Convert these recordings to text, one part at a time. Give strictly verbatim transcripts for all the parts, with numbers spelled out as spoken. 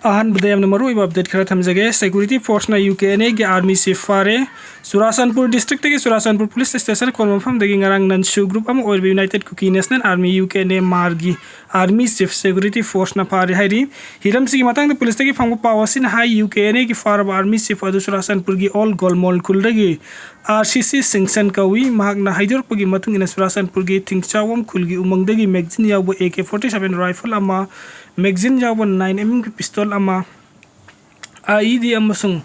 ꯑꯍꯥꯟꯕꯗ ꯌꯥꯝꯅ ꯃꯔꯨꯑꯣꯏꯕ ꯑꯞꯗꯦꯠ ꯈꯔ ꯊꯝꯖꯒꯦ꯫ ꯁꯦꯀ꯭ꯌꯨꯔꯤꯇꯤ ꯐꯣꯔꯁꯅ ꯌꯨ ꯀꯦ ꯑꯦꯟ ꯑꯦꯒꯤ ꯑꯥꯔꯃꯤ ꯆꯤꯐ ꯐꯥꯔꯦ꯫ ꯆꯨꯔꯥꯆꯥꯟꯄꯨꯔ ꯗꯤꯁꯇ꯭ꯔꯤꯛꯇꯒꯤ ꯆꯨꯔꯥꯆꯥꯟꯄꯨꯔ ꯄꯨꯂꯤꯁ ꯁ꯭ꯇꯦꯁꯟ ꯀꯣꯟꯕ ꯃꯐꯝꯗꯒꯤ ꯉꯔꯥꯡ ꯅꯟꯁꯨ ꯒ꯭ꯔꯨꯞ ꯑꯃ ꯑꯣꯏꯔꯤꯕ United Kuki National Army, U K N A, ꯃꯥꯔꯒꯤ ꯑꯥꯔꯃꯤ ꯆꯤꯐ ꯁꯦꯀ꯭ꯌꯨꯔꯤꯇꯤ ꯐꯣꯔꯁꯅ ꯐꯥꯔꯦ ꯍꯥꯏꯔꯤ꯫ ꯍꯤꯔꯝꯁꯤꯒꯤ ꯃꯇꯥꯡꯗ ꯄꯨꯂꯤꯁꯇꯒꯤ ꯐꯪꯕ ꯄꯥꯎ ꯑꯁꯤꯅ ꯍꯥꯏ, ꯌꯨ ꯀꯦ ꯑꯦꯟ ꯑꯦꯒꯤ ꯐꯥꯔꯕ ꯑꯥꯔꯃꯤ ꯆꯤꯐ ꯑꯗꯨ ꯆꯨꯔꯥꯆꯥꯟꯄꯨꯔꯒꯤ ꯑꯣꯜ ꯒꯣꯜꯃꯣꯜ ꯈꯨꯜꯗꯒꯤ ꯑꯥꯔ ꯁꯤ ꯁꯤ ꯁꯤꯡꯁꯟ ꯀꯧꯏ꯫ ꯃꯍꯥꯛꯅ ꯍꯥꯏꯗꯣꯔꯛꯄꯒꯤ ꯃꯇꯨꯡ ꯏꯟꯅ ꯆꯨꯔꯥꯆꯥꯟꯄꯨꯔꯒꯤ ꯊꯤꯡꯆꯥꯋꯝ ꯈꯨꯜꯒꯤ ꯎꯃꯪꯗꯒꯤ ꯃꯦꯒꯖꯤꯟ ꯌꯥꯎꯕ A K forty seven rifle ꯑꯃ, ꯃꯦꯒꯖꯤꯟ ꯌꯥꯎꯕ ꯅꯥꯏꯟ ꯑꯦꯝ ꯑꯦꯝꯒꯤ ꯄꯤꯁꯇꯣꯜ ꯑꯃ, ꯑꯥꯏ ꯏ ꯗꯤ ꯑꯃꯁꯨꯡ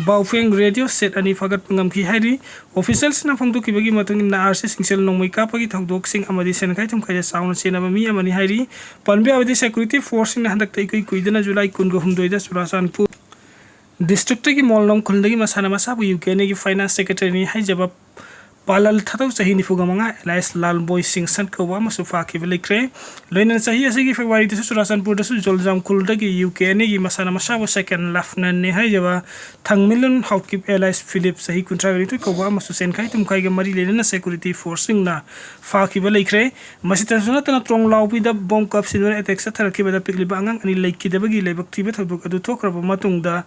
ꯕꯥꯎꯐꯦꯡ ꯔꯦꯗꯤꯑꯣ ꯁꯦꯠ ꯑꯅꯤ ꯐꯥꯒꯠꯄ ꯉꯝꯈꯤ ꯍꯥꯏꯔꯤ꯫ ꯑꯣꯐꯤꯁꯤꯌꯦꯜꯁꯤꯡꯅ ꯐꯣꯡꯗꯣꯛꯈꯤꯕꯒꯤ ꯃꯇꯨꯡ ꯏꯟꯅ, ꯑꯥꯔ ꯁꯤ ꯁꯤꯡꯁꯦꯜ ꯅꯣꯡꯃꯩ ꯀꯥꯞꯄꯒꯤ ꯊꯧꯗꯣꯛꯁꯤꯡ ꯑꯃꯗꯤ ꯁꯦꯟꯈꯥꯏ ꯊꯨꯝꯈꯥꯏꯗ ꯆꯥꯎꯅ ꯆꯦꯟꯅꯕ ꯃꯤ ꯑꯃꯅꯤ ꯍꯥꯏꯔꯤ꯫ ꯄꯟꯕ ꯌꯥꯕꯗꯤ, ꯁꯦꯀ꯭ꯌꯨꯔꯤꯇꯤ ꯐꯣꯔꯁꯁꯤꯡꯅ ꯍꯟꯗꯛꯇ ꯏꯀꯨꯏ ꯀꯨꯏꯗꯅ ꯖꯨꯂꯥꯏ ꯀꯨꯟꯒ ꯍꯨꯝꯗꯣꯏꯗ ꯆꯨꯔꯥꯆꯥꯟꯄꯨꯔ ꯗꯤꯁꯇ꯭ꯔꯤꯛꯇꯒꯤ ꯃꯣꯜꯅꯣꯡ ꯈꯨꯜꯗꯒꯤ ꯃꯁꯥꯅ ꯃꯁꯥꯕꯨ ꯌꯨ ꯀꯦ ꯑꯦꯟ ꯑꯦꯒꯤ ꯐꯥꯏꯅꯥꯟꯁ ꯁꯦꯀ꯭ꯔꯦꯇꯔꯤꯅꯤ ꯍꯥꯏꯖꯕ ꯄꯥꯂꯜ ꯊꯥꯗꯧ ꯆꯍꯤ ꯅꯤꯐꯨꯒ ꯃꯉꯥ ꯑꯦꯂꯥꯏꯁ ꯂꯥꯜꯕꯣꯏ ꯁꯤꯡꯁꯟ ꯀꯧꯕ ꯑꯃꯁꯨ ꯐꯥꯈꯤꯕ ꯂꯩꯈ꯭ꯔꯦ꯫ ꯂꯣꯏꯅꯅ ꯆꯍꯤ ꯑꯁꯤꯒꯤ ꯐꯦꯕ꯭ꯔꯨꯋꯥꯔꯤꯗꯁꯨ ꯆꯨꯔꯥꯆꯥꯟꯄꯨꯔꯗꯁꯨ ꯖꯣꯜꯖꯥꯝ ꯈꯨꯜꯗꯒꯤ ꯌꯨ ꯀꯦ ꯑꯦꯟ ꯑꯦꯒꯤ ꯃꯁꯥꯅ ꯃꯁꯥꯕꯨ ꯁꯦꯀꯦꯟ ꯂꯦꯐꯅꯦꯟꯅꯤ ꯍꯥꯏꯖꯕ ꯊꯪꯃꯤꯂꯨꯟ ꯍꯥꯎꯀꯤꯞ ꯑꯦꯂꯥꯏꯁ ꯐꯤꯂꯤꯞ ꯆꯍꯤ ꯀꯨꯟꯊ꯭ꯔꯥꯒ ꯅꯤꯊꯣꯏ ꯀꯧꯕ ꯑꯃꯁꯨ ꯁꯦꯟꯈꯥꯏ ꯊꯨꯝꯈꯥꯏꯒ ꯃꯔꯤ ꯂꯩꯅꯅ ꯁꯦꯀ꯭ꯌꯨꯔꯤꯇꯤ ꯐꯣꯔꯁꯁꯤꯡꯅ ꯐꯥꯈꯤꯕ ꯂꯩꯈ꯭ꯔꯦ꯫ ꯃꯁꯤꯇꯁꯨ ꯅꯠꯇꯅ ꯇ꯭ꯔꯣꯡꯂꯥꯎꯕꯤꯗ ꯕꯣꯝ ꯀꯥꯞꯁꯤꯟꯗꯨꯅ ꯑꯦꯇꯦꯛ ꯆꯠꯊꯔꯛꯈꯤꯕꯗ ꯄꯤꯛꯂꯤꯕ ꯑꯉꯥꯡ ꯑꯅꯤ ꯂꯩꯈꯤꯗꯕꯒꯤ ꯂꯥꯏꯕꯛ ꯊꯤꯕ ꯊꯧꯗꯣꯛ ꯑꯗꯨ ꯊꯣꯛꯈ꯭ꯔꯕ ꯃꯇꯨꯡꯗ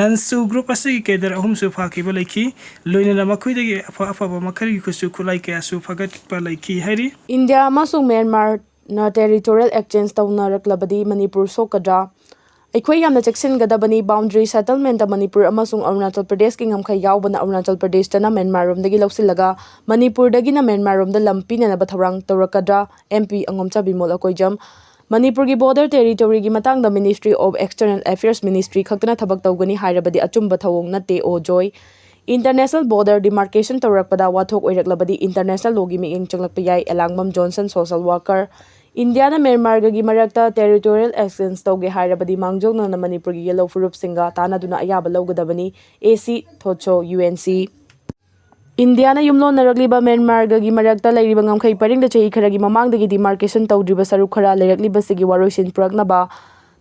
ꯅꯟꯁꯨ ꯒ꯭ꯔꯨꯞ ꯑꯁꯤꯒꯤ ꯀꯦꯗꯔ ꯑꯍꯨꯝꯁꯨ ꯐꯥꯈꯤꯕ ꯂꯩꯈꯤ꯫ ꯂꯣꯏꯅꯅ ꯃꯈꯣꯏꯗꯒꯤ ꯑꯐ ꯑꯐꯕ ꯃꯈꯜꯒꯤ ꯈꯨꯠꯁꯨ ꯈꯨꯠꯂꯥꯏ ꯀꯌꯥꯁꯨ ꯐꯒꯠꯄ ꯂꯩꯈꯤ ꯍꯥꯏꯔꯤ꯫ ꯏꯟꯗꯤꯌꯥ ꯑꯃꯁꯨꯡ ꯃ꯭ꯌꯥꯟꯃꯥꯔꯅ ꯇꯦꯔꯤꯇꯣꯔꯤꯌꯦꯜ ꯑꯦꯛꯁꯆꯦꯟꯖ ꯇꯧꯅꯔꯛꯂꯕꯗꯤ ꯃꯅꯤꯄꯨꯔ ꯁꯣꯛꯀꯗ꯭ꯔꯥ? ꯑꯩꯈꯣꯏ ꯌꯥꯝꯅ ꯆꯦꯛꯁꯤꯟꯒꯗꯕꯅꯤ꯫ ꯕꯥꯎꯟꯗꯔꯤ ꯁꯦꯇꯜꯃꯦꯟꯇ ꯃꯅꯤꯄꯨꯔ ꯑꯃꯁꯨꯡ ꯑꯔꯨꯅꯥꯆꯜ ꯄ꯭ꯔꯗꯦꯁꯀꯤ ꯉꯝꯈꯩ ꯌꯥꯎꯕꯅ ꯑꯔꯨꯅꯥꯆꯜ ꯄ꯭ꯔꯗꯦꯁꯇꯅ ꯃ꯭ꯌꯥꯟꯃꯥꯔꯔꯣꯝꯗꯒꯤ ꯂꯧꯁꯤꯜꯂꯒ ꯃꯅꯤꯄꯨꯔꯗꯒꯤꯅ ꯃ꯭ꯌꯥꯟꯃꯥꯔꯔꯣꯝꯗ ꯂꯝ ꯄꯤꯅꯅꯕ ꯊꯧꯔꯥꯡ ꯇꯧꯔꯛꯀꯗ꯭ꯔꯥ? M P ꯑꯉꯣꯝꯆꯥ Bimol Akoijam. ꯃꯅꯤꯄꯨꯔꯒꯤ ꯕꯣꯔꯗꯔ ꯇꯦꯔꯤꯇꯣꯔꯤꯒꯤ ꯃꯇꯥꯡꯗ Ministry of External Affairs ministry ꯈꯛꯇꯅ ꯊꯕꯛ ꯇꯧꯒꯅꯤ ꯍꯥꯏꯔꯕꯗꯤ ꯑꯆꯨꯝꯕ ꯊꯧꯑꯣꯡ ꯅꯠꯇꯦ, ꯑꯣ ꯖꯣꯏ꯫ ꯏꯟꯇꯔꯅꯦꯁꯅꯦꯜ ꯕꯣꯔꯗꯔ ꯗꯤꯃꯥꯔꯀꯦꯁꯟ ꯇꯧꯔꯛꯄꯗ ꯋꯥꯊꯣꯛ ꯑꯣꯏꯔꯛꯂꯕꯗꯤ ꯏꯟꯇꯔꯅꯦꯁꯅꯦꯜ ꯂꯣꯒꯤ ꯃꯤꯠꯌꯦꯡ ꯆꯪꯂꯛꯄ ꯌꯥꯏ, ꯑꯦꯂꯥꯡꯕꯝ ꯖꯣꯟꯁꯟ, ꯁꯣꯁꯦꯜ ꯋꯥꯔꯀꯔ꯫ ꯏꯟꯗꯤꯌꯥꯅ ꯃ꯭ꯌꯥꯟꯃꯥꯔꯒꯒꯤ ꯃꯔꯛꯇ ꯇꯦꯔꯤꯇꯣꯔꯤꯌꯦꯜ ꯑꯦꯛꯁꯆꯦꯟꯖ ꯇꯧꯒꯦ ꯍꯥꯏꯔꯕꯗꯤ ꯃꯥꯡꯖꯧꯅꯅ ꯃꯅꯤꯄꯨꯔꯒꯤ ꯌꯦꯜꯂꯧ ꯐꯨꯔꯨꯞꯁꯤꯡꯒ ꯇꯥꯟꯅꯗꯨꯅ ꯑꯌꯥꯕ ꯂꯧꯒꯗꯕꯅꯤ, ꯑꯦ ꯁꯤ ꯊꯣꯠꯁꯣ, ꯌꯨ ꯑꯦꯟ ꯁꯤ꯫ ꯏꯟꯗꯤꯌꯥꯅ ꯌꯨꯝꯂꯣꯟꯅꯔꯛꯂꯤꯕ ꯃ꯭ꯌꯥꯟꯃꯥꯔꯒꯒꯤ ꯃꯔꯛꯇ ꯂꯩꯔꯤꯕ ꯉꯝꯈꯩ ꯄꯔꯤꯡꯗ ꯆꯍꯤ ꯈꯔꯒꯤ ꯃꯃꯥꯡꯗꯒꯤ ꯗꯤꯃꯥꯔꯀꯦꯁꯟ ꯇꯧꯗ꯭ꯔꯤꯕ ꯁꯔꯨꯛ ꯈꯔ ꯂꯩꯔꯛꯂꯤꯕꯁꯤꯒꯤ ꯋꯥꯔꯣꯏꯁꯤꯟ ꯄꯨꯔꯛꯅꯕ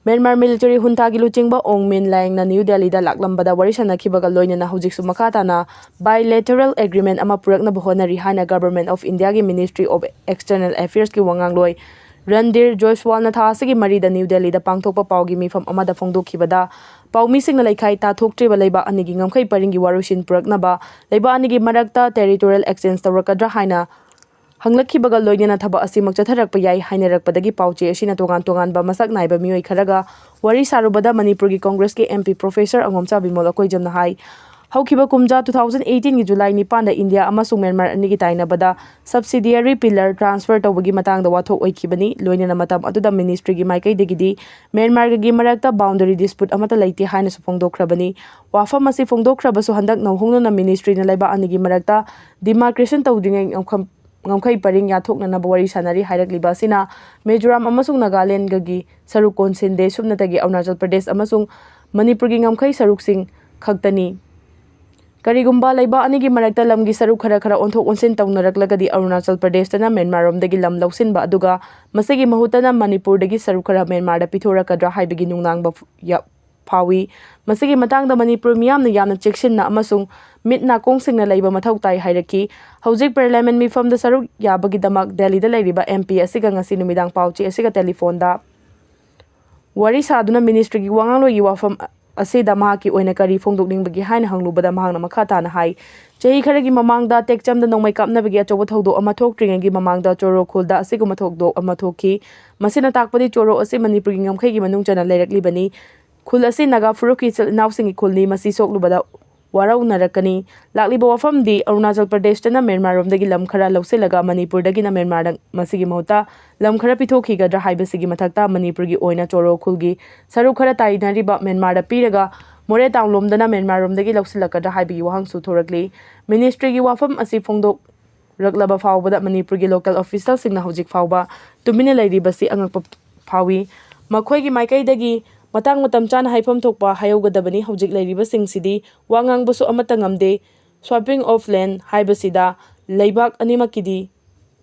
ꯃ꯭ꯌꯥꯟꯃꯥꯔ ꯃꯤꯂꯤꯇꯔꯤ ꯍꯨꯟꯊꯥꯒꯤ ꯂꯨꯆꯤꯡꯕ ꯑꯣꯡ ꯃꯤꯟ ꯂꯥꯌꯦꯡꯅ ꯅ꯭ꯌꯨ ꯗꯦꯜꯂꯤꯗ ꯂꯥꯛꯂꯝꯕꯗ ꯋꯥꯔꯤ ꯁꯥꯟꯅꯈꯤꯕꯒ ꯂꯣꯏꯅꯅ ꯍꯧꯖꯤꯛꯁꯨ ꯃꯈꯥ ꯇꯥꯅ bilateral agreement ꯑꯃ ꯄꯨꯔꯛꯅꯕ ꯍꯣꯠꯅꯔꯤ ꯍꯥꯏꯅ Government of Indiaꯒꯤ Ministry of External Affairsꯀꯤ ꯋꯥꯉꯥꯡꯂꯣꯏ Randhir ꯖꯣꯏꯁ꯭ꯋꯥꯜꯅ ꯊꯥ ꯑꯁꯤꯒꯤ ꯃꯔꯤꯗ ꯅ꯭ꯌꯨ ꯗꯦꯜꯂꯤꯗ ꯄꯥꯡꯊꯣꯛꯄ ꯄꯥꯎꯒꯤ ꯃꯤꯐꯝ ꯑꯃꯗ ꯐꯣꯡꯗꯣꯛꯈꯤꯕꯗ, ꯄꯥꯎꯃꯤꯁꯤꯡꯅ ꯂꯩꯈꯥꯏ ꯇꯥꯊꯣꯛꯇ꯭ꯔꯤꯕ ꯂꯩꯕꯥꯛ ꯑꯅꯤꯒꯤ ꯉꯝꯈꯩ ꯄꯔꯤꯡꯒꯤ ꯋꯥꯔꯣꯏꯁꯤꯟ ꯄꯨꯔꯛꯅꯕ ꯂꯩꯕꯥꯛ ꯑꯅꯤꯒꯤ ꯃꯔꯛꯇ territorial exchange ꯇꯧꯔꯛꯀꯗ꯭ꯔꯥ ꯍꯥꯏꯅ ꯍꯪꯂꯛꯈꯤꯕꯒ ꯂꯣꯏꯅꯅ ꯊꯕꯛ ꯑꯁꯤꯃꯛ ꯆꯠꯊꯔꯛꯄ ꯌꯥꯏ ꯍꯥꯏꯅꯔꯛꯄꯗꯒꯤ ꯄꯥꯎꯆꯦ ꯑꯁꯤꯅ ꯇꯣꯉꯥꯟ ꯇꯣꯉꯥꯟꯕ ꯃꯁꯛ ꯅꯥꯏꯕ ꯃꯤꯑꯣꯏ ꯈꯔꯒ ꯋꯥꯔꯤ ꯁꯥꯔꯨꯕꯗ, ꯃꯅꯤꯄꯨꯔꯒꯤ ꯀꯣꯡꯒ꯭ꯔꯦꯁꯀꯤ M P Professor ꯑꯉꯣꯝꯆꯥ ꯕꯤꯃꯣꯜ ꯑꯀꯣꯏꯖꯝꯅ ꯍꯥꯏ, ꯍꯧꯈꯤꯕ ꯀꯨꯝꯖꯥ two thousand eighteen ꯒꯤ ꯖꯨꯂꯥꯏ ꯅꯤꯄꯥꯟꯗ ꯏꯟꯗꯤꯌꯥ ꯑꯃꯁꯨꯡ ꯃ꯭ꯌꯥꯟꯃꯥꯔ ꯑꯅꯤꯒꯤ ꯇꯥꯏꯅꯕꯗ subsidiary pillar transfer ꯇꯧꯕꯒꯤ ꯃꯇꯥꯡꯗ ꯋꯥꯊꯣꯛ ꯑꯣꯏꯈꯤꯕꯅꯤ꯫ ꯂꯣꯏꯅꯅ ꯃꯇꯝ ꯑꯗꯨꯗ ministry ꯒꯤ ꯃꯥꯏꯀꯩꯗꯒꯤꯗꯤ ꯃ꯭ꯌꯥꯟꯃꯥꯔꯒꯒꯤ ꯃꯔꯛꯇ boundary dispute ꯑꯃꯠꯇ ꯂꯩꯇꯦ ꯍꯥꯏꯅꯁꯨ ꯐꯣꯡꯗꯣꯛꯈ꯭ꯔꯕꯅꯤ꯫ ꯋꯥꯐꯝ ꯑꯁꯤ ꯐꯣꯡꯗꯣꯛꯈ꯭ꯔꯕꯁꯨ, ꯍꯟꯗꯛ ꯅꯧꯍꯧꯅꯅ ministry ꯅ ꯂꯩꯕꯥꯛ ꯑꯅꯤꯒꯤ ꯃꯔꯛꯇ demarcation ꯇꯧꯗ꯭ꯔꯤꯉꯩ ꯉꯝꯈꯝ-, ꯉꯝꯈꯩ ꯄꯔꯤꯡ ꯌꯥꯊꯣꯛꯅꯅꯕ ꯋꯥꯔꯤ ꯁꯥꯟꯅꯔꯤ ꯍꯥꯏꯔꯛꯂꯤꯕ ꯑꯁꯤꯅ ꯃꯤꯖꯣꯔꯥꯝ ꯑꯃꯁꯨꯡ ꯅꯥꯒꯥꯂꯦꯟꯗꯒꯤ ꯁꯔꯨꯛ ꯀꯣꯟꯁꯤꯟꯗꯦ, ꯁꯨꯞꯅꯇꯒꯤ ꯑꯔꯨꯅꯥꯆꯜ ꯄ꯭ꯔꯗꯦꯁ ꯑꯃꯁꯨꯡ ꯃꯅꯤꯄꯨꯔꯒꯤ ꯉꯝꯈꯩ ꯁꯔꯨꯛꯁꯤꯡ ꯈꯛꯇꯅꯤ꯫ ꯀꯔꯤꯒꯨꯝꯕ ꯂꯩꯕꯥꯛ ꯑꯅꯤꯒꯤ ꯃꯔꯛꯇ ꯂꯝꯒꯤ ꯁꯔꯨꯛ ꯈꯔ ꯈꯔ ꯑꯣꯟꯊꯣꯛ ꯑꯣꯟꯁꯤꯟ ꯇꯧꯅꯔꯛꯂꯒꯗꯤ, ꯑꯔꯨꯅꯥꯆꯜ ꯄ꯭ꯔꯗꯦꯁꯇꯅ ꯃ꯭ꯌꯥꯟꯃꯥꯔꯔꯣꯝꯗꯒꯤ ꯂꯝ ꯂꯧꯁꯤꯟꯕ, ꯑꯗꯨꯒ ꯃꯁꯤꯒꯤ ꯃꯍꯨꯠꯇꯅ ꯃꯅꯤꯄꯨꯔꯗꯒꯤ ꯁꯔꯨꯛ ꯈꯔ ꯃ꯭ꯌꯥꯟꯃꯥꯔꯗ ꯄꯤꯊꯣꯔꯛꯀꯗ꯭ꯔꯥ ꯍꯥꯏꯕꯒꯤ ꯅꯨꯡꯅꯥꯡꯕ ꯐ-, ꯌꯥ-, ꯐꯥꯎꯏ꯫ ꯃꯁꯤꯒꯤ ꯃꯇꯥꯡꯗ ꯃꯅꯤꯄꯨꯔ ꯃꯤꯌꯥꯝꯅ ꯌꯥꯝꯅ ꯆꯦꯛꯁꯤꯟꯅ ꯑꯃꯁꯨꯡ ꯃꯤꯠ ꯅꯥꯀꯣꯡꯁꯤꯡꯅ ꯂꯩꯕ ꯃꯊꯧ ꯇꯥꯏ ꯍꯥꯏꯔꯛꯈꯤ꯫ ꯍꯧꯖꯤꯛ parliament ꯃꯤꯐꯝꯗ ꯁꯔꯨꯛ ꯌꯥꯕꯒꯤꯗꯃꯛ ꯗꯦꯜꯂꯤꯗ ꯂꯩꯔꯤꯕ M P ꯑꯁꯤꯒ ꯉꯁꯤ ꯅꯨꯃꯤꯗꯥꯡ ꯄꯥꯎꯆꯦ ꯑꯁꯤꯒ telephone ꯗ ꯋꯥꯔꯤ ꯁꯥꯗꯨꯅ ministry ꯒꯤ ꯋꯥꯉꯥꯡꯂꯣꯏꯒꯤ ꯋꯥꯐꯝ ꯑꯁꯤꯗ ꯃꯍꯥꯛꯀꯤ ꯑꯣꯏꯅ ꯀꯔꯤ ꯐꯣꯡꯗꯣꯛꯅꯤꯡꯕꯒꯦ ꯍꯥꯏꯅ ꯍꯪꯂꯨꯕꯗ, ꯃꯍꯥꯛꯅ ꯃꯈꯥ ꯇꯥꯅ ꯍꯥꯏ, ꯆꯍꯤ ꯈꯔꯒꯤ ꯃꯃꯥꯡꯗ ꯇꯦꯛꯆꯝꯗ ꯅꯣꯡꯃꯩ ꯀꯥꯞꯅꯕꯒꯤ ꯑꯆꯧꯕ ꯊꯧꯗꯣꯛ ꯑꯃ ꯊꯣꯛꯇ꯭ꯔꯤꯉꯩꯒꯤ ꯃꯃꯥꯡꯗ ꯆꯣꯔꯣ ꯈꯨꯜꯗ ꯑꯁꯤꯒꯨꯝꯕ ꯊꯧꯗꯣꯛ ꯑꯃ ꯊꯣꯛꯈꯤ꯫ ꯃꯁꯤꯅ ꯇꯥꯛꯄꯗꯤ ꯆꯣꯔꯣ ꯑꯁꯤ ꯃꯅꯤꯄꯨꯔꯒꯤ ꯉꯝꯈꯩꯒꯤ ꯃꯅꯨꯡ ꯆꯟꯅ ꯂꯩꯔꯛꯂꯤꯕꯅꯤ꯫ ꯈꯨꯜ ꯑꯁꯤ ꯅꯥꯒꯥ ꯐꯨꯔꯨꯞꯀꯤ ꯏꯆꯤꯜ ꯏꯅꯥꯎꯁꯤꯡꯒꯤ ꯈꯨꯜꯅꯤ꯫ ꯃꯁꯤ ꯁꯣꯛꯂꯨꯕꯗ ꯋꯥꯔꯧꯅꯔꯛꯀꯅꯤ꯫ ꯂꯥꯛꯂꯤꯕ ꯋꯥꯐꯝꯗꯤ ꯑꯔꯨꯅꯥꯆꯜ ꯄ꯭ꯔꯗꯦꯁꯇꯅ ꯃ꯭ꯌꯥꯟꯃꯥꯔꯔꯣꯝꯗꯒꯤ ꯂꯝ ꯈꯔ ꯂꯧꯁꯤꯜꯂꯒ ꯃꯅꯤꯄꯨꯔꯗꯒꯤꯅ ꯃ꯭ꯌꯥꯟꯃꯥꯔꯗ ꯃꯁꯤꯒꯤ ꯃꯍꯨꯠꯇ ꯂꯝ ꯈꯔ ꯄꯤꯊꯣꯛꯈꯤꯒꯗ꯭ꯔꯥ ꯍꯥꯏꯕꯁꯤꯒꯤ ꯃꯊꯛꯇ, ꯃꯅꯤꯄꯨꯔꯒꯤ ꯑꯣꯏꯅ ꯆꯣꯔꯣ ꯈꯨꯜꯒꯤ ꯁꯔꯨꯛ ꯈꯔ ꯇꯥꯏꯅꯔꯤꯕ ꯃ꯭ꯌꯥꯟꯃꯥꯔꯗ ꯄꯤꯔꯒ ꯃꯣꯔꯦ ꯇꯥꯎꯟ ꯂꯣꯝꯗꯅ ꯃ꯭ꯌꯥꯟꯃꯥꯔꯔꯣꯝꯗꯒꯤ ꯂꯧꯁꯤꯜꯂꯛꯀꯗ꯭ꯔꯥ ꯍꯥꯏꯕꯒꯤ ꯋꯥꯍꯪꯁꯨ ꯊꯣꯔꯛꯂꯤ꯫ Ministry ꯒꯤ ꯋꯥꯐꯝ ꯑꯁꯤ ꯐꯣꯡꯗꯣꯛ ꯔꯛꯂꯕ ꯐꯥꯎꯕꯗ ꯃꯅꯤꯄꯨꯔꯒꯤ local official ꯁꯤꯡꯅ ꯍꯧꯖꯤꯛ ꯐꯥꯎꯕ ꯇꯨꯃꯤꯟꯅ ꯂꯩꯔꯤꯕꯁꯤ ꯑꯉꯛꯄ ꯐꯥꯎꯏ꯫ ꯃꯈꯣꯏꯒꯤ ꯃꯥꯏꯀꯩꯗꯒꯤ ꯃꯇꯥꯡ ꯃꯇꯝ ꯆꯥꯅ ꯍꯥꯏꯐꯝ ꯊꯣꯛꯄ ꯍꯥꯏꯍꯧꯒꯗꯕꯅꯤ꯫ ꯍꯧꯖꯤꯛ ꯂꯩꯔꯤꯕꯁꯤꯡꯁꯤꯗꯤ ꯋꯥ ꯉꯥꯡꯕꯁꯨ ꯑꯃꯠꯇ ꯉꯝꯗꯦ꯫ Swapping of land ꯍꯥꯏꯕꯁꯤꯗ ꯂꯩꯕꯥꯛ ꯑꯅꯤꯃꯛꯀꯤꯗꯤ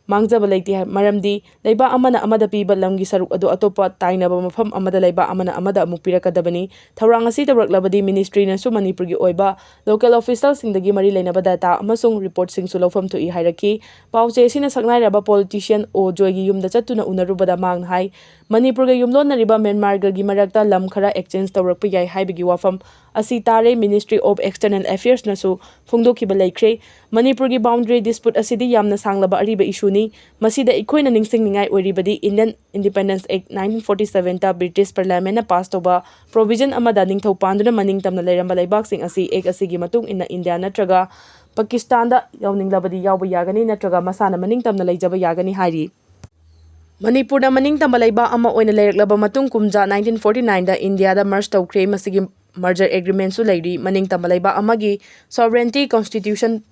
ꯃꯥꯡꯖꯕ ꯂꯩꯇꯦ ꯍꯥꯏ꯫ ꯃꯔꯝꯗꯤ ꯂꯩꯕꯥꯛ ꯑꯃꯅ ꯑꯃꯗ ꯄꯤꯕ ꯂꯝꯒꯤ ꯁꯔꯨꯛ ꯑꯗꯨ ꯑꯇꯣꯞꯄ ꯇꯥꯏꯅꯕ ꯃꯐꯝ ꯑꯃꯗ ꯂꯩꯕꯥꯛ ꯑꯃꯅ ꯑꯃꯗ ꯑꯃꯨꯛ ꯄꯤꯔꯛꯀꯗꯕꯅꯤ꯫ ꯊꯧꯔꯥꯡ ꯑꯁꯤ ꯇꯧꯔꯛꯂꯕꯗꯤ ꯃꯤꯅꯤꯁꯇ꯭ꯔꯤꯅꯁꯨ ꯃꯅꯤꯄꯨꯔꯒꯤ ꯑꯣꯏꯕ ꯂꯣꯀꯦꯜ ꯑꯣꯐꯤꯁꯤꯌꯦꯜꯁꯤꯡꯗꯒꯤ ꯃꯔꯤ ꯂꯩꯅꯕ ꯗꯥꯇꯥ ꯑꯃꯁꯨꯡ ꯔꯤꯄꯣꯔꯠꯁꯤꯡꯁꯨ ꯂꯧꯐꯝ ꯊꯣꯛꯏ ꯍꯥꯏꯔꯛꯈꯤ꯫ ꯄꯥꯎ ꯆꯦ ꯑꯁꯤꯅ ꯁꯛꯅꯥꯏꯔꯕ ꯄꯣꯂꯤꯇꯤꯁꯤꯌꯥꯟ ꯑꯣ ꯖꯣꯏꯒꯤ ꯌꯨꯝꯗ ꯆꯠꯇꯨꯅ ꯎꯅꯔꯨꯕꯗ ꯃꯍꯥꯛꯅ ꯍꯥꯏ, ꯃꯅꯤꯄꯨꯔꯒ ꯌꯨꯝꯂꯣꯟꯅꯔꯤꯕ ꯃ꯭ꯌꯥꯟꯃꯥꯔꯒꯒꯤ ꯃꯔꯛꯇ ꯂꯝ ꯈꯔ ꯑꯦꯛꯆꯦꯟꯖ ꯇꯧꯔꯛꯄ ꯌꯥꯏ ꯍꯥꯏꯕꯒꯤ ꯋꯥꯐꯝ ꯑꯁꯤ ꯇꯥꯔꯦ꯫ Ministry of External Affairsꯅꯁꯨ ꯐꯣꯡꯗꯣꯛꯈꯤꯕ ꯂꯩꯈ꯭ꯔꯦ꯫ ꯃꯅꯤꯄꯨꯔꯒꯤ ꯕꯥꯎꯟꯗꯔꯤ ꯗꯤꯁꯄ꯭ꯌꯨꯠ ꯑꯁꯤꯗꯤ ꯌꯥꯝꯅ ꯁꯥꯡꯂꯕ ꯑꯔꯤꯕ ꯏꯁꯨꯅꯤ꯫ ꯃꯁꯤꯗ ꯑꯩꯈꯣꯏꯅ ꯅꯤꯡꯁꯤꯡꯅꯤꯡꯉꯥꯏ ꯑꯣꯏꯔꯤꯕꯗꯤ Indian Independence Act nineteen forty sevenꯇ ꯕ꯭ꯔꯤꯇꯤꯁ ꯄꯥꯔꯂꯤꯌꯥꯃꯦꯟꯅ ꯄꯥꯁ ꯇꯧꯕ ꯄ꯭ꯔꯣꯚꯤꯖꯟ ꯑꯃꯗ ꯅꯤꯡꯊꯧ ꯄꯥꯟꯗꯨꯅ ꯃꯅꯤꯡ ꯇꯝꯅ ꯂꯩꯔꯝꯕ ꯂꯩꯕꯥꯛꯁꯤꯡ ꯑꯁꯤ ꯑꯦꯛ ꯑꯁꯤꯒꯤ ꯃꯇꯨꯡ ꯏꯟꯅ ꯏꯟꯗꯤꯌꯥ ꯅꯠꯇ꯭ꯔꯒ ꯄꯥꯀꯤꯁꯇꯥꯟꯗ ꯌꯥꯎꯅꯤꯡꯂꯕꯗꯤ ꯌꯥꯎꯕ ꯌꯥꯒꯅꯤ, ꯅꯠꯇ꯭ꯔꯒ ꯃꯁꯥꯅ ꯃꯅꯤꯡ ꯇꯝꯅ ꯂꯩꯖꯕ ꯌꯥꯒꯅꯤ ꯍꯥꯏꯔꯤ꯫ ꯃꯅꯤꯄꯨꯔꯅ ꯃꯅꯤꯡ ꯇꯝꯕ ꯂꯩꯕꯥꯛ ꯑꯃ ꯑꯣꯏꯅ ꯂꯩꯔꯛꯂꯕ ꯃꯇꯨꯡ ꯀꯨꯝꯖꯥ nineteen forty nineꯗ ꯏꯟꯗꯤꯌꯥꯗ ꯃꯔꯖ ꯇꯧꯈ꯭ꯔꯦ꯫ ꯃꯁꯤꯒꯤ ꯃꯔꯖꯔ ꯑꯦꯒ꯭ꯔꯤꯃꯦꯟꯁꯨ ꯂꯩꯔꯤ꯫ ꯃꯅꯤꯡ ꯇꯝꯕ ꯂꯩꯕꯥꯛ ꯑꯃꯒꯤ sovereignty, constitution,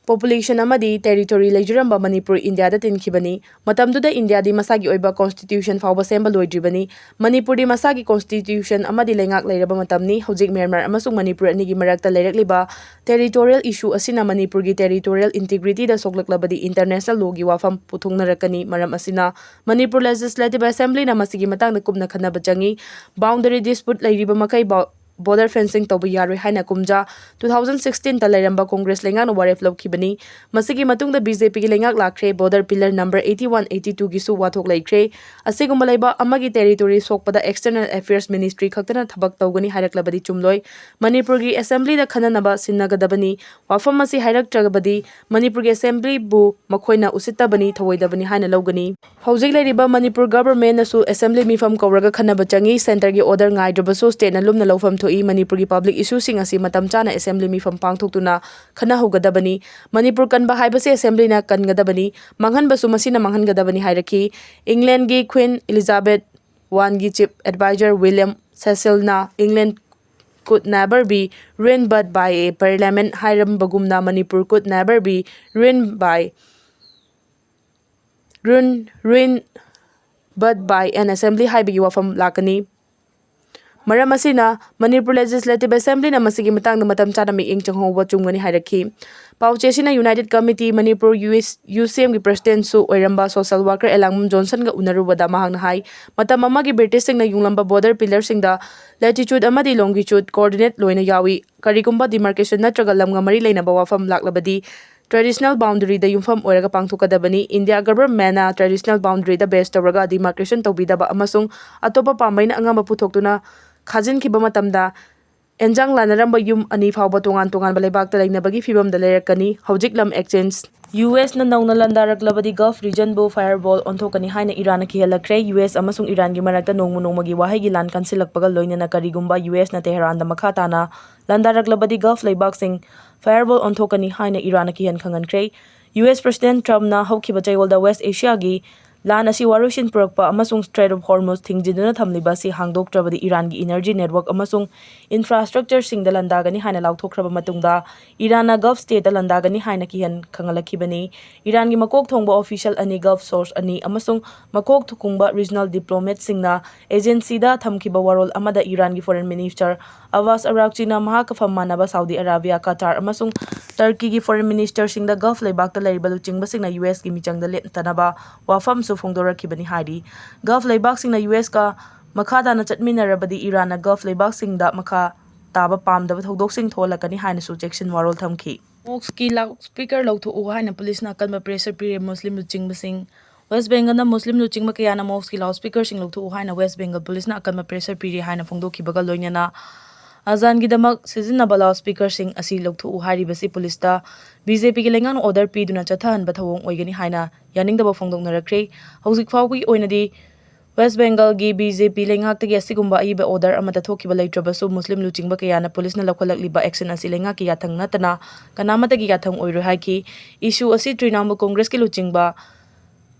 population ꯑꯃꯗꯤ territory ꯂꯩꯖꯔꯝꯕ ꯃꯅꯤꯄꯨꯔ ꯏꯟꯗꯤꯌꯥꯗ ꯇꯤꯟꯈꯤꯕꯅꯤ꯫ ꯃꯇꯝꯗꯨꯗ ꯏꯟꯗꯤꯌꯥꯗꯤ ꯃꯁꯥꯒꯤ ꯑꯣꯏꯕ constitution ꯐꯥꯎꯕ ꯁꯦꯝꯕ ꯂꯣꯏꯗ꯭ꯔꯤꯕꯅꯤ꯫ ꯃꯅꯤꯄꯨꯔꯗꯤ ꯃꯁꯥꯒꯤ constitution ꯑꯃꯗꯤ ꯂꯩꯉꯥꯛ ꯂꯩꯔꯕ ꯃꯇꯝꯅꯤ꯫ ꯍꯧꯖꯤꯛ ꯃ꯭ꯌꯥꯟꯃꯥꯔ ꯑꯃꯁꯨꯡ ꯃꯅꯤꯄꯨꯔ ꯑꯅꯤꯒꯤ ꯃꯔꯛꯇ ꯂꯩꯔꯛꯂꯤꯕ territorial issue ꯑꯁꯤꯅ ꯃꯅꯤꯄꯨꯔꯒꯤ territorial integrityꯗ ꯁꯣꯛꯂꯛꯂꯕꯗꯤ international lawꯒꯤ ꯋꯥꯐꯝ ꯄꯨꯊꯣꯛꯅꯔꯛꯀꯅꯤ꯫ ꯃꯔꯝ ꯑꯁꯤꯅ ꯃꯅꯤꯄꯨꯔ Legislative Assemblyꯅ ꯃꯁꯤꯒꯤ ꯃꯇꯥꯡꯗ ꯀꯨꯞꯅ ꯈꯟꯅꯕ ꯆꯪꯏ꯫ Boundary dispute ꯂꯩꯔꯤꯕ ꯃꯈꯩ ꯕꯣ-, border fencing ꯇꯧꯕ ꯌꯥꯔꯣꯏ ꯍꯥꯏꯅ ꯀꯨꯝꯖꯥ two thousand sixteenꯇ ꯂꯩꯔꯝꯕ ꯀꯣꯡꯒ꯭ꯔꯦꯁ ꯂꯩꯉꯥꯛꯅ ꯋꯥꯔꯦꯞ ꯂꯧꯈꯤꯕꯅꯤ꯫ ꯃꯁꯤꯒꯤ ꯃꯇꯨꯡꯗ BJPꯒꯤ ꯂꯩꯉꯥꯛ ꯂꯥꯛꯈ꯭ꯔꯦ꯫ Border pillar number eighty one, eighty twoꯒꯤꯁꯨ ꯋꯥꯊꯣꯛ ꯂꯩꯈ꯭ꯔꯦ꯫ ꯑꯁꯤꯒꯨꯝꯕ ꯂꯩꯕꯥꯛ ꯑꯃꯒꯤ territory ꯁꯣꯛꯄꯗ External Affairs Ministry ꯈꯛꯇꯅ ꯊꯕꯛ ꯇꯧꯒꯅꯤ ꯍꯥꯏꯔꯛꯂꯕꯗꯤ ꯆꯨꯝꯂꯣꯏ꯫ ꯃꯅꯤꯄꯨꯔꯒꯤ Assemblyꯗ ꯈꯟꯅꯅꯕ ꯁꯤꯟꯅꯒꯗꯕꯅꯤ꯫ ꯋꯥꯐꯝ ꯑꯁꯤ ꯍꯥꯏꯔꯛꯇ꯭ꯔꯕꯗꯤ ꯃꯅꯤꯄꯨꯔꯒꯤ Assemblyꯕꯨ ꯃꯈꯣꯏꯅ ꯎꯁꯤꯠꯇꯕꯅꯤ, ꯊꯧꯑꯣꯏꯗꯕꯅꯤ ꯍꯥꯏꯅ ꯂꯧꯒꯅꯤ꯫ ꯍꯧꯖꯤꯛ ꯂꯩꯔꯤꯕ ꯃꯅꯤꯄꯨꯔ governmentꯅꯁꯨ Assembly ꯃꯤꯐꯝ ꯀꯧꯔꯒ ꯈꯟꯅꯕ ꯆꯪꯏ꯫ Centreꯒꯤ order ꯉꯥꯏꯗ꯭ꯔꯕꯁꯨ stateꯅ ꯂꯨꯝꯅ ꯂꯧꯐꯝ ꯊꯣꯛꯏ꯫ ꯃꯅꯤꯄꯨꯔꯒꯤ public issueꯁꯤꯡ ꯑꯁꯤ ꯃꯇꯝ ꯆꯥꯅ Assembly ꯃꯤꯐꯝ ꯄꯥꯡꯊꯣꯛꯇꯨꯅ ꯈꯟꯅꯍꯧꯒꯗꯕꯅꯤ꯫ ꯃꯅꯤꯄꯨꯔ ꯀꯟꯕ ꯍꯥꯏꯕꯁꯤ Assemblyꯅ ꯀꯟꯒꯗꯕꯅꯤ꯫ ꯃꯥꯡꯍꯟꯕꯁꯨ ꯃꯁꯤꯅ ꯃꯥꯡꯍꯟꯒꯗꯕꯅꯤ ꯍꯥꯏꯔꯛꯈꯤ꯫ Englandꯒꯤ Queen Elizabeth Iꯒꯤ chief advisor William Cecilꯅ England could never be ruined but by a parliament ꯍꯥꯏꯔꯝꯕꯒꯨꯝꯅ Manipur could never be ruined by ruin, ruined but by an assembly ꯍꯥꯏꯕꯒꯤ ꯋꯥꯐꯝ ꯂꯥꯛꯀꯅꯤ꯫ ꯃꯔꯝ ꯑꯁꯤꯅ, ꯃꯅꯤꯄꯨꯔ Legislative Assemblyꯅ ꯃꯁꯤꯒꯤ ꯃꯇꯥꯡꯗ ꯃꯇꯝ ꯆꯥꯅ ꯃꯤꯠꯌꯦꯡ ꯆꯪꯍꯧꯕ ꯆꯨꯝꯒꯅꯤ ꯍꯥꯏꯔꯛꯈꯤ꯫ ꯄꯥꯎꯆꯦ ꯑꯁꯤꯅ United Committee Manipur U S U C ꯑꯦꯝꯒꯤ Presidentꯁꯨ ꯑꯣꯏꯔꯝꯕ social worker ꯑꯦꯂꯥꯡꯕꯝ ꯖꯣꯟꯁꯟꯒ ꯎꯅꯔꯨꯕꯗ ꯃꯍꯥꯛꯅ ꯍꯥꯏ, ꯃꯇꯝ ꯑꯃꯒꯤ Britishꯁꯤꯡꯅ ꯌꯨꯡꯂꯝꯕ border pillarꯁꯤꯡꯗ latitude ꯑꯃꯗꯤ longitude coordinate ꯂꯣꯏꯅ ꯌꯥꯎꯏ꯫ ꯀꯔꯤꯒꯨꯝꯕ demarcation ꯅꯠꯇ꯭ꯔꯒ ꯂꯝꯒ ꯃꯔꯤ ꯂꯩꯅꯕ ꯋꯥꯐꯝ ꯂꯥꯛꯂꯕꯗꯤ, traditional boundaryꯗ ꯌꯨꯝꯐꯝ ꯑꯣꯏꯔꯒ ꯄꯥꯡꯊꯣꯛꯀꯗꯕꯅꯤ꯫ India Governmentꯅ traditional boundaryꯗ base ꯇꯧꯔꯒ demarcation ꯇꯧꯕꯤꯗꯕ ꯑꯃꯁꯨꯡ ꯑꯇꯣꯞꯄ ꯄꯥꯝꯕꯩꯅ ꯑꯉꯝꯕ ꯄꯨꯊꯣꯛꯇꯨꯅ ꯈꯥꯖꯤꯟꯈꯤꯕ ꯃꯇꯝꯗ, ꯑꯦꯟꯖꯥꯡ ꯂꯥꯟꯅꯔꯝꯕ ꯌꯨꯝ ꯑꯅꯤ ꯐꯥꯎꯕ ꯇꯣꯉꯥꯟ ꯇꯣꯉꯥꯟꯕ ꯂꯩꯕꯥꯛꯇ ꯂꯩꯅꯕꯒꯤ ꯐꯤꯕꯝꯗ ꯂꯩꯔꯛꯀꯅꯤ꯫ ꯍꯧꯖꯤꯛ ꯂꯝ exchange꯫ ꯌꯨ ꯑꯦꯁꯅ ꯅꯧꯅ ꯂꯥꯟꯗꯥꯔꯛꯂꯕꯗꯤ Gulf regionꯕꯨ fireball ꯑꯣꯟꯊꯣꯛꯀꯅꯤ ꯍꯥꯏꯅ ꯏꯔꯥꯟꯅ ꯀꯤꯍꯜꯂꯛꯈ꯭ꯔꯦ꯫ ꯌꯨ ꯑꯦꯁ ꯑꯃꯁꯨꯡ ꯏꯔꯥꯟꯒꯤ ꯃꯔꯛꯇ ꯅꯣꯡꯃ ꯅꯣꯡꯃꯒꯤ ꯋꯥꯍꯩꯒꯤ ꯂꯥꯟ ꯀꯟꯁꯤꯜꯂꯛꯄꯒ ꯂꯣꯏꯅꯅ ꯀꯔꯤꯒꯨꯝꯕ ꯌꯨ ꯑꯦꯁꯅ ꯇꯦꯍꯔꯥꯟꯗ ꯃꯈꯥ ꯇꯥꯅ ꯂꯥꯟꯗꯥꯔꯛꯂꯕꯗꯤ Gulf ꯂꯩꯕꯥꯛꯁꯤꯡ fireball ꯑꯣꯟꯊꯣꯛꯀꯅꯤ ꯍꯥꯏꯅ ꯏꯔꯥꯟꯅ ꯀꯤꯍꯟ ꯈꯪꯍꯟꯈ꯭ꯔꯦ꯫ ꯌꯨ ꯑꯦꯁ President Trumpꯅ ꯍꯧꯈꯤꯕ ꯆꯌꯣꯜꯗ West Asiaꯒꯤ ꯂꯥꯟ ꯑꯁꯤ ꯋꯥꯔꯣꯏꯁꯤꯟ ꯄꯨꯔꯛꯄ ꯑꯃꯁꯨꯡ Strait of Hormuz ꯊꯤꯡꯖꯤꯟꯗꯨꯅ ꯊꯝꯂꯤꯕ ꯑꯁꯤ ꯍꯥꯡꯗꯣꯛꯇ꯭ꯔꯕꯗꯤ ꯏꯔꯥꯟꯒꯤ energy network ꯑꯃꯁꯨꯡ infrastructureꯁꯤꯡꯗ ꯂꯥꯟꯗꯥꯒꯅꯤ ꯍꯥꯏꯅ ꯂꯥꯎꯊꯣꯛꯈ꯭ꯔꯕ ꯃꯇꯨꯡꯗ, ꯏꯔꯥꯟꯅ Gulf stateꯇ ꯂꯥꯟꯗꯥꯒꯅꯤ ꯍꯥꯏꯅ ꯀꯤꯍꯟ ꯈꯪꯍꯜꯂꯛꯈꯤꯕꯅꯤ꯫ ꯏꯔꯥꯟꯒꯤ ꯃꯀꯣꯛ ꯊꯣꯡꯕ official ꯑꯅꯤ, Gulf source ꯑꯅꯤ ꯑꯃꯁꯨꯡ ꯃꯀꯣꯛ ꯊꯣꯡꯕ regional diplomatꯁꯤꯡꯅ agencyꯗ ꯊꯝꯈꯤꯕ ꯋꯥꯔꯣꯜ ꯑꯃꯗ ꯏꯔꯥꯟꯒꯤ Foreign Minister ꯑꯕꯥꯁ ꯑꯔꯥꯛꯆꯤꯅ ꯃꯍꯥꯛꯀ ꯐꯝ ꯃꯥꯟꯅꯕ ꯁꯥꯎꯗꯤ ꯑꯔꯥꯕꯤꯌꯥ, ꯀꯇꯥꯔ ꯑꯃꯁꯨꯡ ꯇꯔꯀꯤꯒꯤ Foreign Ministerꯁꯤꯡꯗ Gulf ꯂꯩꯕꯥꯛꯇ ꯂꯩꯔꯤꯕ ꯂꯨꯆꯤꯡꯕꯁꯤꯡꯅ ꯌꯨ ꯑꯦꯁꯀꯤ ꯃꯤꯆꯪꯗ ꯂꯦꯞꯇꯅꯕ ꯋꯥꯐꯝꯁꯨ ꯐꯣꯡꯗꯣꯔꯛꯈꯤꯕꯅꯤ ꯍꯥꯏꯔꯤ꯫ Gulf ꯂꯩꯕꯥꯛꯁꯤꯡꯅ ꯌꯨ ꯑꯦꯁꯀ ꯃꯈꯥ ꯇꯥꯅ ꯆꯠꯃꯤꯟꯅꯔꯕꯗꯤ ꯏꯔꯥꯟꯅ Gulf ꯂꯩꯕꯥꯛꯁꯤꯡꯗ ꯃꯈꯥ ꯇꯥꯕ ꯄꯥꯝꯗꯕ ꯊꯧꯗꯣꯛꯁꯤꯡ ꯊꯣꯛꯍꯜꯂꯛꯀꯅꯤ ꯍꯥꯏꯅꯁꯨ ꯆꯦꯛꯁꯤꯟ ꯋꯥꯔꯣꯜ ꯊꯝꯈꯤ꯫ Mosqueꯀꯤ loudspeaker ꯂꯧꯊꯣꯛꯎ ꯍꯥꯏꯅ ꯄꯨꯂꯤꯁꯅ ꯑꯀꯟꯕ pressure ꯄꯤꯔꯦ꯫ ꯃꯨꯁꯂꯤꯝ ꯂꯨꯆꯤꯡꯕꯁꯤꯡ꯫ West Bengalꯗ ꯃꯨꯁꯂꯤꯝ ꯂꯨꯆꯤꯡꯕ ꯀꯌꯥꯅ mosqueꯀꯤ loudspeakerꯁꯤꯡ ꯂꯧꯊꯣꯛꯎ ꯍꯥꯏꯅ West Bengal ꯄꯨꯂꯤꯁꯅ ꯑꯀꯟꯕ pressure ꯄꯤꯔꯤ ꯍꯥꯏꯅ ꯐꯣꯡꯗꯣꯛꯈꯤꯕꯒ ꯂꯣꯏꯅꯅ ꯑꯖꯥꯟꯒꯤꯗꯃꯛ ꯁꯤꯖꯤꯟꯅꯕ loudspeakerꯁꯤꯡ ꯑꯁꯤ ꯂꯧꯊꯣꯛꯎ ꯍꯥꯏꯔꯤꯕꯁꯤ ꯄꯨꯂꯤꯁꯇ ꯕꯤ ꯖꯦ ꯄꯤꯒꯤ ꯂꯩꯉꯥꯛꯅ order ꯄꯤꯗꯨꯅ ꯆꯠꯊꯍꯟꯕ ꯊꯧꯑꯣꯡ ꯑꯣꯏꯒꯅꯤ ꯍꯥꯏꯅ ꯌꯥꯅꯤꯡꯗꯕ ꯐꯣꯡꯗꯣꯛꯅꯔꯛꯈ꯭ꯔꯦ꯫ ꯍꯧꯖꯤꯛ ꯐꯥꯎꯕꯒꯤ ꯑꯣꯏꯅꯗꯤ West Bengalꯒꯤ ꯕꯤ ꯖꯦ ꯄꯤ ꯂꯩꯉꯥꯛꯇꯒꯤ ꯑꯁꯤꯒꯨꯝꯕ ꯑꯏꯕ order ꯑꯃꯠꯇ ꯊꯣꯛꯈꯤꯕ ꯂꯩꯇ꯭ꯔꯕꯁꯨ, ꯃꯨꯁꯂꯤꯝ ꯂꯨꯆꯤꯡꯕ ꯀꯌꯥꯅ ꯄꯨꯂꯤꯁꯅ ꯂꯧꯈꯠꯂꯛꯂꯤꯕ action ꯑꯁꯤ ꯂꯩꯉꯥꯛꯀꯤ ꯌꯥꯊꯪ ꯅꯠꯇꯅ ꯀꯅꯥꯃꯠꯇꯒꯤ ꯌꯥꯊꯪ ꯑꯣꯏꯔꯣꯏ ꯍꯥꯏꯈꯤ꯫ Issue ꯑꯁꯤ ꯇ꯭ꯔꯤꯅꯥꯃꯨꯜ ꯀꯣꯡꯒ꯭ꯔꯦꯁꯀꯤ ꯂꯨꯆꯤꯡꯕ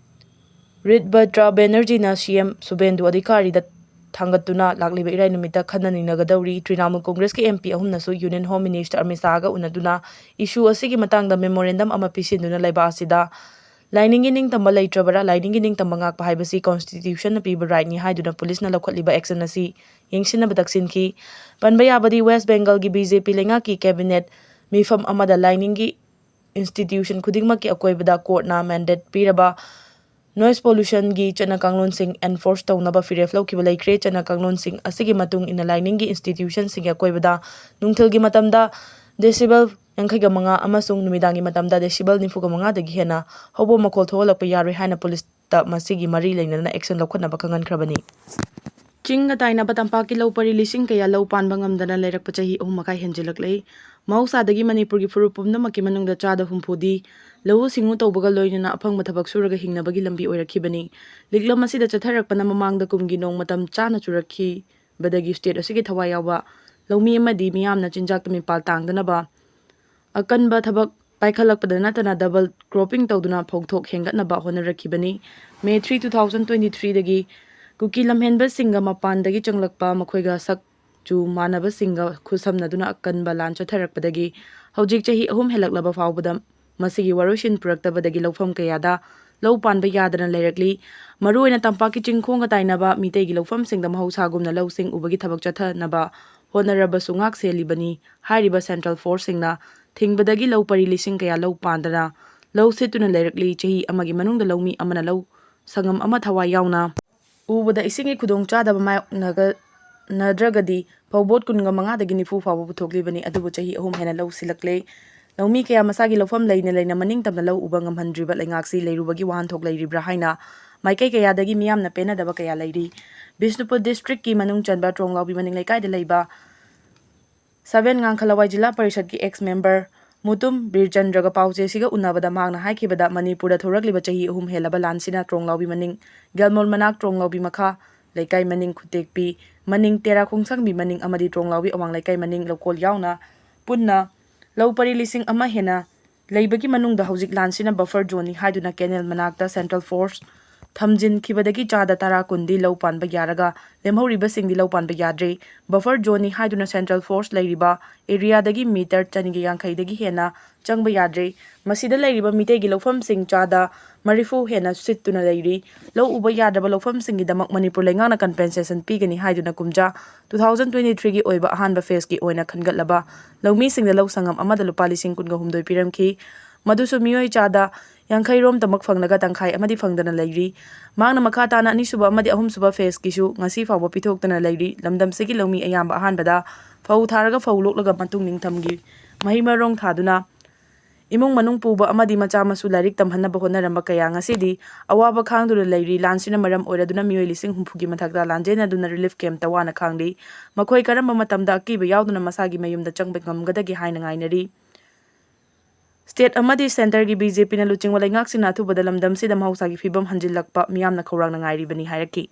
ꯔꯤꯠꯕꯗ꯭ꯔ ꯕꯦꯅꯔꯖꯤꯅ ꯁꯤ ꯑꯦꯝ ꯁꯨꯕꯦꯟꯗꯨ ꯑꯙꯤꯀꯥꯔꯤꯗ ꯊꯥꯡꯒꯠꯇꯨꯅ ꯂꯥꯛꯂꯤꯕ ꯏꯔꯥꯏ ꯅꯨꯃꯤꯠꯇ ꯈꯟꯅ ꯅꯩꯅꯒꯗꯧꯔꯤ꯫ ꯇ꯭ꯔꯤꯅꯥꯃꯨꯜ ꯀꯣꯡꯒ꯭ꯔꯦꯁꯀꯤ ꯑꯦꯝ ꯄꯤ ꯑꯍꯨꯝꯅꯁꯨ Union Home Minister ꯑꯃꯤꯠ ꯁꯥꯍꯒ ꯎꯅꯗꯨꯅ issue ꯑꯁꯤꯒꯤ ꯃꯇꯥꯡꯗ memorandum ꯑꯃ ꯄꯤꯁꯤꯟꯗꯨꯅ ꯂꯩꯕꯥꯛ ꯑꯁꯤꯗ ꯂꯥꯏꯅꯤꯡꯒꯤ ꯅꯤꯡꯇꯝꯕ ꯂꯩꯇ꯭ꯔꯕꯔꯥ? ꯂꯥꯏꯅꯤꯡꯒꯤ ꯅꯤꯡꯇꯝꯕ ꯉꯥꯛꯄ ꯍꯥꯏꯕꯁꯤ constitution ꯅ ꯄꯤꯕ right ꯅꯤ ꯍꯥꯏꯗꯨꯅ ꯄꯨꯂꯤꯁꯅ ꯂꯧꯈꯠꯂꯤꯕ action ꯑꯁꯤ ꯌꯦꯡꯁꯤꯟꯅꯕ ꯇꯛꯁꯤꯟꯈꯤ꯫ ꯄꯟꯕ ꯌꯥꯕꯗꯤ, West Bengal ꯒꯤ B J P ꯂꯩꯉꯥꯛꯀꯤ cabinet ꯃꯤꯐꯝ ꯑꯃꯗ ꯂꯥꯏꯅꯤꯡꯒꯤ institution ꯈꯨꯗꯤꯡꯃꯛꯀꯤ ꯑꯀꯣꯏꯕꯗ court ꯅ mandate ꯄꯤꯔꯕ noise pollution ꯒꯤ ꯆꯠꯅ ꯀꯥꯡꯂꯣꯟꯁꯤꯡ enforce ꯇꯧꯅꯕ ꯐꯤꯔꯦꯞ ꯂꯧꯈꯤꯕ ꯂꯩꯈ꯭ꯔꯦ꯫ ꯆꯠꯅ ꯀꯥꯡꯂꯣꯟꯁꯤꯡ ꯑꯁꯤꯒꯤ ꯃꯇꯨꯡ ꯏꯟꯅ, ꯂꯥꯏꯅꯤꯡꯒꯤ institution ꯁꯤꯡꯒꯤ ꯑꯀꯣꯏꯕꯗ ꯅꯨꯡꯊꯤꯜꯒꯤ ꯃꯇꯝꯗ decibel ꯌꯥꯡꯈꯩꯒ ꯃꯉꯥ ꯑꯃꯁꯨꯡ ꯅꯨꯃꯤꯗꯥꯡꯒꯤ ꯃꯇꯝꯗ decibel ꯅꯤꯐꯨꯒ ꯃꯉꯥꯗꯒꯤ ꯍꯦꯟꯅ ꯍꯧꯕ ꯃꯈꯣꯜ ꯊꯣꯛꯍꯜꯂꯛꯄ ꯌꯥꯔꯣꯏ ꯍꯥꯏꯅ ꯄꯨꯂꯤꯁꯇ ꯃꯁꯤꯒꯤ ꯃꯔꯤ ꯂꯩꯅꯅ action ꯂꯧꯈꯠꯅꯕ ꯈꯪꯍꯟꯈ꯭ꯔꯕꯅꯤ꯫ ꯆꯤꯡꯒ ꯇꯥꯏꯅꯕ ꯇꯝꯄꯥꯛꯀꯤ ꯂꯧ ꯄꯔꯤ ꯂꯤꯁꯤꯡ ꯀꯌꯥ ꯂꯧ ꯄꯥꯟꯕ ꯉꯝꯗꯅ ꯂꯩꯔꯛꯄ ꯆꯍꯤ ꯑꯍꯨꯝ ꯃꯈꯥꯏ ꯍꯦꯟꯖꯤꯜꯂꯛꯂꯦ꯫ ꯃꯍꯧꯁꯥꯗꯒꯤ ꯃꯅꯤꯄꯨꯔꯒꯤ ꯐꯨꯔꯨꯞ ꯄꯨꯝꯅꯃꯛꯀꯤ ꯃꯅꯨꯡꯗ ꯆꯥꯗ ꯍꯨꯝꯐꯨꯗꯤ ꯂꯧꯎ ꯁꯤꯡꯎ ꯇꯧꯕꯒ ꯂꯣꯏꯅꯅ ꯑꯐꯪꯕ ꯊꯕꯛ ꯁꯨꯔꯒ ꯍꯤꯡꯅꯕꯒꯤ ꯂꯝꯕꯤ ꯑꯣꯏꯔꯛꯈꯤꯕꯅꯤ꯫ ꯂꯤꯛꯂꯝ ꯑꯁꯤꯗ ꯆꯠꯊꯔꯛꯄꯅ ꯃꯃꯥꯡꯗ ꯀꯨꯝꯒꯤ ꯅꯣꯡ ꯃꯇꯝ ꯆꯥꯅ ꯆꯨꯔꯛꯈꯤꯕꯗꯒꯤ state ꯑꯁꯤꯒꯤ ꯊꯋꯥꯏ ꯌꯥꯎꯕ ꯂꯧꯃꯤ ꯑꯃꯗꯤ ꯃꯤꯌꯥꯝꯅ ꯆꯤꯟꯖꯥꯛꯇ ꯃꯤꯄꯥꯜ ꯇꯥꯡꯗꯅꯕ ꯑꯀꯟꯕ ꯊꯕꯛ ꯄꯥꯏꯈꯠꯂꯛꯄꯗ ꯅꯠꯇꯅ double cropping ꯇꯧꯗꯨꯅ ꯐꯧꯊꯣꯛ ꯍꯦꯟꯒꯠꯅꯕ ꯍꯣꯠꯅꯔꯛꯈꯤꯕꯅꯤ꯫ May three, two thousand twenty-three ꯗꯒꯤ ꯀꯨꯀꯤ ꯂꯝꯍꯦꯟꯕꯁꯤꯡꯒ ꯃꯄꯥꯟꯗꯒꯤ ꯆꯪꯂꯛꯄ ꯃꯈꯣꯏꯒ ꯁꯛ ꯆꯨ ꯃꯥꯟꯅꯕꯁꯤꯡꯒ ꯈꯨꯠꯁꯝꯅꯗꯨꯅ ꯑꯀꯟꯕ ꯂꯥꯟ ꯆꯠꯊꯔꯛꯄꯗꯒꯤ ꯍꯧꯖꯤꯛ ꯆꯍꯤ ꯑꯍꯨꯝ ꯍꯦꯜꯂꯛꯂꯕ ꯐꯥꯎꯕꯗ ꯃꯁꯤꯒꯤ ꯋꯥꯔꯣꯏꯁꯤꯟ ꯄꯨꯔꯛꯇꯕꯗꯒꯤ ꯂꯧꯐꯝ ꯀꯌꯥꯗ ꯂꯧ ꯄꯥꯟꯕ ꯌꯥꯗꯅ ꯂꯩꯔꯛꯂꯤ꯫ ꯃꯔꯨꯑꯣꯏꯅ ꯇꯝꯄꯥꯛꯀꯤ ꯆꯤꯡꯈꯣꯡꯒ ꯇꯥꯏꯅꯕ ꯃꯤꯇꯩꯒꯤ ꯂꯧꯐꯝꯁꯤꯡꯗ ꯃꯍꯧꯁꯥꯒꯨꯝꯅ ꯂꯧꯁꯤꯡ ꯎꯕꯒꯤ ꯊꯕꯛ ꯆꯠꯊꯅꯕ ꯍꯣꯠꯅꯔꯕꯁꯨ ꯉꯥꯛ ꯁꯦꯜꯂꯤꯕꯅꯤ꯫ ꯍꯥꯏꯔꯤꯕ central force ꯁꯤꯡꯅ ꯊꯤꯡꯕꯗꯒꯤ ꯂꯧ ꯄꯔꯤ ꯂꯤꯁꯤꯡ ꯀꯌꯥ ꯂꯧ ꯄꯥꯟꯗꯅ ꯂꯧ ꯁꯤꯠꯇꯨꯅ ꯂꯩꯔꯛꯂꯤ꯫ ꯆꯍꯤ ꯑꯃꯒꯤ ꯃꯅꯨꯡꯗ ꯂꯧꯃꯤ ꯑꯃꯅ ꯂꯧ ꯁꯪꯒꯝ ꯑꯃ ꯊꯋꯥꯏ ꯌꯥꯎꯅ ꯎꯕꯗ ꯏꯁꯤꯡꯒꯤ ꯈꯨꯗꯣꯡꯆꯥꯗꯕ ꯃꯥꯌꯣꯛꯅꯒ-, ꯅꯗ꯭ꯔꯒꯗꯤ ꯐꯧꯕꯣꯠ ꯀꯨꯟꯒ ꯃꯉꯥꯗꯒꯤ ꯅꯤꯐꯨ ꯐꯥꯎꯕ ꯄꯨꯊꯣꯛꯂꯤꯕꯅꯤ꯫ ꯑꯗꯨꯕꯨ ꯆꯍꯤ ꯑꯍꯨꯝ ꯍꯦꯟꯅ ꯂꯧ ꯁꯤꯜꯂꯛꯂꯦ꯫ ꯂꯧꯃꯤ ꯀꯌꯥ ꯃꯁꯥꯒꯤ ꯂꯧꯐꯝ ꯂꯩꯅ ꯂꯩꯅ ꯃꯅꯤꯡ ꯇꯝꯅ ꯂꯧ ꯎꯕ ꯉꯝꯍꯟꯗ꯭ꯔꯤꯕ ꯂꯩꯉꯥꯛꯁꯤ ꯂꯩꯔꯨꯕꯒꯤ ꯋꯥꯍꯟꯊꯣꯛ ꯂꯩꯔꯤꯕ꯭ꯔꯥ ꯍꯥꯏꯅ ꯃꯥꯏꯀꯩ ꯀꯌꯥꯗꯒꯤ ꯃꯤꯌꯥꯝꯅ ꯄꯦꯟꯅꯗꯕ ꯀꯌꯥ ꯂꯩꯔꯤ꯫ ꯕꯤꯁꯅꯨꯄꯨꯔ district ꯀꯤ ꯃꯅꯨꯡ ꯆꯟꯕ ꯇ꯭ꯔꯣꯡꯂꯥꯎꯕꯤ ꯃꯅꯤꯡ ꯂꯩꯀꯥꯏꯗ ꯂꯩꯕ seven ꯉꯥꯡꯈꯂꯋꯥꯏ ꯖꯤꯂꯥ ꯄꯔꯤꯁꯠꯀꯤ ex member ꯃꯨꯇꯨꯝ ꯕꯤꯔꯆꯟꯗ꯭ꯔꯒ ꯄꯥꯎ ꯆꯦꯁꯤꯒ ꯎꯅꯕꯗ ꯃꯍꯥꯛꯅ ꯍꯥꯏꯈꯤꯕꯗ, ꯃꯅꯤꯄꯨꯔꯗ ꯊꯣꯔꯛꯂꯤꯕ ꯆꯍꯤ ꯑꯍꯨꯝ ꯍꯦꯜꯂꯕ ꯂꯥꯟꯁꯤꯅ ꯇ꯭ꯔꯣꯡꯂꯥꯎꯕꯤ ꯃꯅꯤꯡ, ꯒꯦꯜꯃꯣꯜ ꯃꯅꯥꯛ, ꯇ꯭ꯔꯣꯡꯂꯥꯎꯕꯤ ꯃꯈꯥ ꯂꯩꯀꯥꯏ ꯃꯅꯤꯡ, ꯈꯨꯇꯦꯛꯄꯤ ꯃꯅꯤꯡ, ꯇꯦꯔꯥ ꯈꯣꯡꯁꯥꯡꯕꯤ ꯃꯅꯤꯡ ꯑꯃꯗꯤ ꯇ꯭ꯔꯣꯡꯂꯥꯎꯕꯤ ꯑꯋꯥꯡ ꯂꯩꯀꯥꯏ ꯃꯅꯤꯡ ꯂꯧꯀꯣꯜ ꯌꯥꯎꯅ ꯄꯨꯟꯅ ꯂꯧ ꯄꯔꯤ ꯂꯤꯁꯤꯡ ꯑꯃ ꯍꯦꯟꯅ ꯂꯩꯕꯒꯤ ꯃꯅꯨꯡꯗ ꯍꯧꯖꯤꯛ ꯂꯥꯟꯁꯤꯅ buffer zone ꯅꯤ ꯍꯥꯏꯗꯨꯅ canal ꯃꯅꯥꯛꯇ central force ꯊꯝꯖꯤꯟꯈꯤꯕꯗꯒꯤ ꯆꯥꯗ ꯇꯔꯥ ꯀꯨꯟꯗꯤ ꯂꯧ ꯄꯥꯟꯕ ꯌꯥꯔꯒ ꯂꯦꯝꯍꯧꯔꯤꯕꯁꯤꯡꯗꯤ ꯂꯧ ꯄꯥꯟꯕ ꯌꯥꯗ꯭ꯔꯤ꯫ ꯕꯐꯔ ꯖꯣꯟꯅꯤ ꯍꯥꯏꯗꯨꯅ ꯁꯦꯟꯇ꯭ꯔꯦꯜ ꯐꯣꯔꯁ ꯂꯩꯔꯤꯕ ꯑꯦꯔꯤꯌꯥꯗꯒꯤ ꯃꯤꯇꯔ ꯆꯅꯤꯒ ꯌꯥꯡꯈꯩꯗꯒꯤ ꯍꯦꯟꯅ ꯆꯪꯕ ꯌꯥꯗ꯭ꯔꯤ꯫ ꯃꯁꯤꯗ ꯂꯩꯔꯤꯕ ꯃꯤꯇꯩꯒꯤ ꯂꯧꯐꯝꯁꯤꯡ ꯆꯥꯗ ꯃꯔꯤꯐꯨ ꯍꯦꯟꯅ ꯁꯤꯠꯇꯨꯅ ꯂꯩꯔꯤ꯫ ꯂꯧ ꯎꯕ ꯌꯥꯗ꯭ꯔꯕ ꯂꯧꯐꯝꯁꯤꯡꯒꯤꯗꯃꯛ ꯃꯅꯤꯄꯨꯔ ꯂꯩꯉꯥꯛꯅ ꯀꯝꯄꯦꯟꯁꯦꯁꯟ ꯄꯤꯒꯅꯤ ꯍꯥꯏꯗꯨꯅ ꯀꯨꯝꯖꯥ ꯇꯨ ꯊꯥꯎꯖꯟ ꯇ꯭ꯋꯦꯟꯇꯤ ꯊ꯭ꯔꯤꯒꯤ ꯑꯣꯏꯕ ꯑꯍꯥꯟꯕ ꯐꯦꯁꯀꯤ ꯑꯣꯏꯅ ꯈꯟꯒꯠꯂꯕ ꯂꯧꯃꯤꯁꯤꯡꯗ ꯂꯧ ꯁꯪꯉꯝ ꯑꯃꯗ ꯂꯨꯄꯥ ꯂꯤꯁꯤꯡ ꯀꯨꯟꯒ ꯍꯨꯝꯗꯣꯏ ꯄꯤꯔꯝꯈꯤ꯫ ꯃꯗꯨꯁꯨ ꯃꯤꯑꯣꯏ ꯆꯥꯗ ꯌꯥꯡꯈꯩ ꯔꯣꯝꯇꯃꯛ ꯐꯪꯂꯒ ꯇꯪꯈꯥꯏ ꯑꯃꯗꯤ ꯐꯪꯗꯅ ꯂꯩꯔꯤ꯫ ꯃꯍꯥꯛꯅ ꯃꯈꯥ ꯇꯥꯅ ꯑꯅꯤꯁꯨꯕ ꯑꯃꯗꯤ ꯑꯍꯨꯝꯁꯨꯕ ꯐꯦꯁꯀꯤꯁꯨ ꯉꯁꯤ ꯐꯥꯎꯕ ꯄꯤꯊꯣꯛꯇꯅ ꯂꯩꯔꯤ꯫ ꯂꯝꯗꯝꯁꯤꯒꯤ ꯂꯧꯃꯤ ꯑꯌꯥꯝꯕ ꯑꯍꯥꯟꯕꯗ ꯐꯧ ꯊꯥꯔꯒ ꯐꯧ ꯂꯣꯛꯂꯒ ꯃꯇꯨꯡ ꯅꯤꯡꯊꯝꯒꯤ ꯃꯍꯩ ꯃꯔꯣꯡ ꯊꯥꯗꯨꯅ ꯏꯃꯨꯡ ꯃꯅꯨꯡ ꯄꯨꯕ ꯑꯃꯗꯤ ꯃꯆꯥ ꯃꯁꯨ ꯂꯥꯏꯔꯤꯛ ꯇꯝꯍꯟꯅꯕ ꯍꯣꯠꯅꯔꯝꯕ ꯀꯌꯥ ꯉꯁꯤꯗꯤ ꯑꯋꯥꯕ ꯈꯥꯡꯗꯨꯅ ꯂꯩꯔꯤ꯫ ꯂꯥꯟꯁꯤꯅ ꯃꯔꯝ ꯑꯣꯏꯔꯗꯨꯅ ꯃꯤꯑꯣꯏ ꯂꯤꯁꯤꯡ ꯍꯨꯝꯐꯨꯒꯤ ꯃꯊꯛꯇ ꯂꯥꯟꯖꯦꯟꯅꯗꯨꯅ ꯔꯤꯂꯤꯐ ꯀꯦꯝꯞꯇ ꯋꯥꯅ ꯈꯥꯡꯂꯤ꯫ ꯃꯈꯣꯏ ꯀꯔꯝꯕ ꯃꯇꯝꯗ ꯑꯀꯤꯕ ꯌꯥꯎꯗꯅ ꯃꯁꯥꯒꯤ ꯃꯌꯨꯝꯗ ꯆꯪꯕ ꯉꯝꯒꯗꯒꯦ ꯍꯥꯏꯅ ꯉꯥꯏꯅꯔꯤ꯫ ꯁ꯭ꯇꯦꯠ ꯑꯃꯗꯤ ꯁꯦꯟꯇꯔꯒꯤ ꯕꯤ ꯖꯦ ꯄꯤꯅ ꯂꯨꯆꯤꯡꯕ ꯂꯩꯉꯥꯛꯁꯤꯡꯅ ꯑꯊꯨꯕꯗ ꯂꯝꯗꯝꯁꯤꯗ ꯃꯍꯧꯁꯥꯒꯤ ꯐꯤꯕꯝ ꯍꯟꯖꯤꯜꯂꯛꯄ ꯃꯤꯌꯥꯝꯅ ꯈꯧꯔꯥꯡꯅ ꯉꯥꯏꯔꯤꯕꯅꯤ ꯍꯥꯏꯔꯛꯈꯤ꯫